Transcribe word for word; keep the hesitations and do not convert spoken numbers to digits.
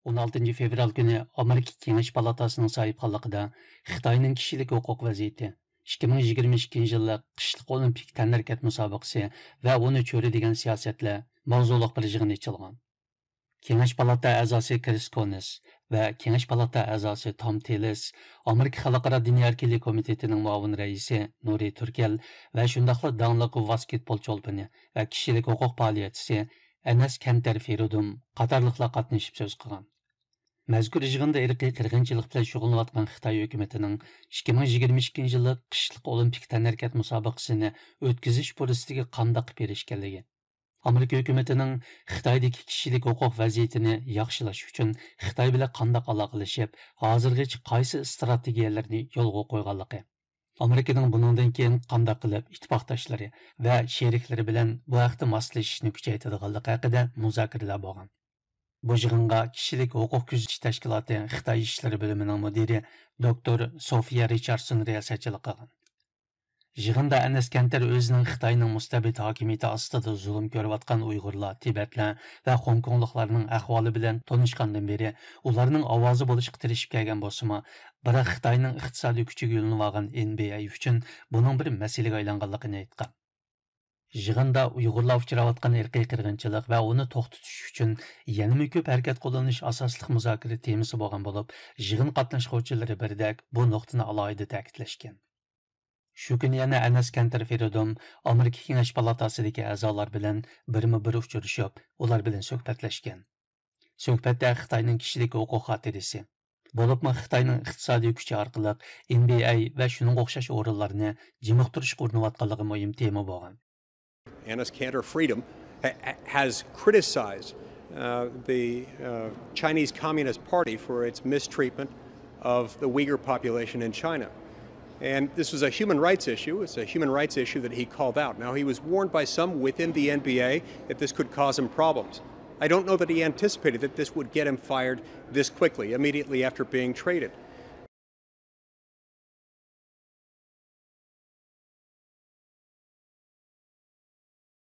ئون ئالتىنچى فېۋرال كۈنى ئامېرىكا كېڭەش پالاتاسىنىڭ ساھىبخانلىقىدا خىتاينىڭ كىشىلىك ھوقۇق ۋەزىيىتى، ئىككى مىڭ يىگىرمە ئىككىنچى يىللىق قىشلىق ئولىمپىك تەنھەرىكەت مۇسابىقىسى ۋە ئۇنى چۆرىدىگەن سىياسەتلەر ماۋزۇلۇق بىر يىغىن ئېچىلغان. كېڭەش پالاتا ئەزاسى كرىس كونس ۋە كېڭەش پالاتا ئەزاسى توم تېلىس، ئامېرىكا خەلقئارا دىنىي ئەركىنلىك كومىتېتىنىڭ مۇئاۋىن رەئىسى نۇرى تۈركەل ۋە شۇنداقلا داڭلىق ۋاسكېتبول چولپىنى ۋە كىشىلىك ھوقۇق پائالىيەتچىسى ئەنەس كەنتەر فېرۇدۇم قاتارلىقلار قاتنىشىپ سۆز قىلغان. مەزكۇر يىغىندا ئىرقىي قىرغىنچىلىق بىلەن شۇغۇللىنىۋاتقان خىتاي ھۆكۈمىتىنىڭ ئىككى مىڭ يىگىرمە ئىككىنچى يىللىق قىشلىق ئولىمپىك تەنھەرىكەت مۇسابىقىسىنى ئۆتكۈزۈش پۇرسىتىگە قانداق قېلىپ ئېرىشكەنلىكى، ئامېرىكا ھۆكۈمىتىنىڭ خىتايدىكى كىشىلىك ھوقۇق ۋەزىيىتىنى ياخشىلاش ئۈچۈن خىتاي بىلەن قانداق ئالاقىلىشىپ، ھازىرغىچە قايسى ئىستراتېگىيەلەرنى يولغا قويغانلىقى، ئامېرىكىنىڭ بۇنىڭدىن كېيىن قانداق قىلىپ ئىتتىپاقداشلىرى ۋە شېرىكلىرى بىلەن بۇ ھەقتە ماسلىشىشنى كۈچەيتىدىغانلىقى ھەققىدە مۇزاكىرىلەر بولغان. بۇ يىغىنغا كىشىلىك ھوقۇق كۆزىتىش تەشكىلاتى خىتاي ئىشلىرى بۆلۈمىنىڭ مۇدىرى دوكتور سوفىيە رىچاردسون رىياسەتچىلىك قىلغان. يىغىندا ئەنەس كەنتەر ئۆزىنىڭ خىتاينىڭ مۇستەبىت ھاكىمىيىتى ئاستىدا زۇلۇم كۆرۈۋاتقان ئۇيغۇرلار، تىبەتلەر ۋە خوڭكوڭلۇقلارنىڭ ئەھۋالى بىلەن تونۇشقاندىن بېرى ئۇلارنىڭ ئاۋازى بولۇشقا تىرىشىپ كەلگەن بولسىمۇ، بىراق خىتاينىڭ ئىقتىسادىي كۈچىگە يۆنىلىۋالغان ئېن بى ئەي ئۈچۈن بۇنىڭ بىر مەسىلىگە ئايلانغانلىقىنى ئېيتقان. يىغىندا ئۇيغۇرلار ئۇچراۋاتقان ئىرقىي قىرغىنچىلىق ۋە ئۇنى توختىتىش ئۈچۈن يەنىمۇ كۆپ ھەرىكەت قوللىنىش ئاساسلىق مۇزاكىرە تېمىسى بولغان بولۇپ، يىغىن قاتناشقۇچىلىرى بىردەك بۇ نۇقتىنى ئالاھىدە تەكىتلەشكەن. شۇ كۈنى يەنە ئەنەس كەنتەر فېرىدۇم ئامېرىكا كېڭەش پالاتاسىدىكى ئەزالار بىلەن بىرمۇ بىر ئۇچرىشىپ، ئۇلار بىلەن سۆھبەتلەشكەن. سۆھبەتتە خىتاينىڭ كىشىلىك ھوقۇق خاتىرىسى، بولۇپمۇ خىتاينىڭ ئىقتىسادىي كۈچى ئارقىلىق ئېن بى ئەي ۋە شۇنىڭغا ئوخشاش ئورۇنلارنى جىمىقتۇرۇشقا ئۇرۇنۇۋاتقانلىقى مۇھىم تېما بولغان. Enes Kanter Freedom ha- ha- has criticized uh, the uh, Chinese Communist Party for its mistreatment of the Uyghur population in China. And this was a human rights issue. It's a human rights issue that he called out. Now, he was warned by some within the N B A that this could cause him problems. I don't know that he anticipated that this would get him fired this quickly, immediately after being traded.